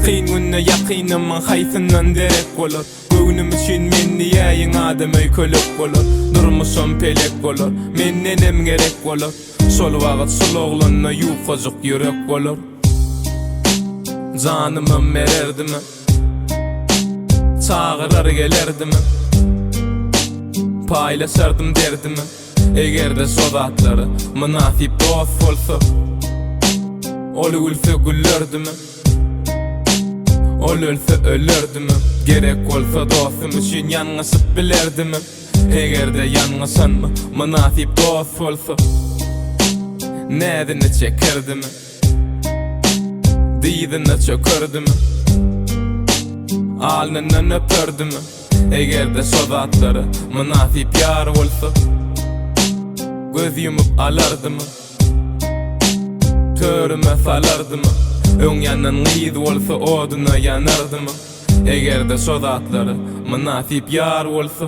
Kyn günde ýakynymyň haýsyndan derek bolar? Göwnüm üçin men diýäýiň adam öýkelek bolar. Durmuşam pelek bolar. Mendenem gerek bolar. Şol wagt şul oglanda ýukajyk ýürek bolar. Janymam bererdim. Çagyrar gelerdim. Paýlaşardym derdimi. Eger-de şo zatlara mynasyp dost bolsa. Ol gülse gülerdim. Ol ölse ölerdim. Gerek bolsa dostum üçin ýalňyşyp bilerdim. Eger-de ýalňyşanma mynasyp dost bolsa. Näzini çekerdim. Dyzyna çökerdim. Alnyndan öperdim. Eger-de şo zatlara mynasyp ýar bolsa. Göz ýumup alardym. Törüme salardym. Öň ýanan gyz bolsa oduna ýanardym. Eger-de şo zatlara mynasyp ýar bolsa.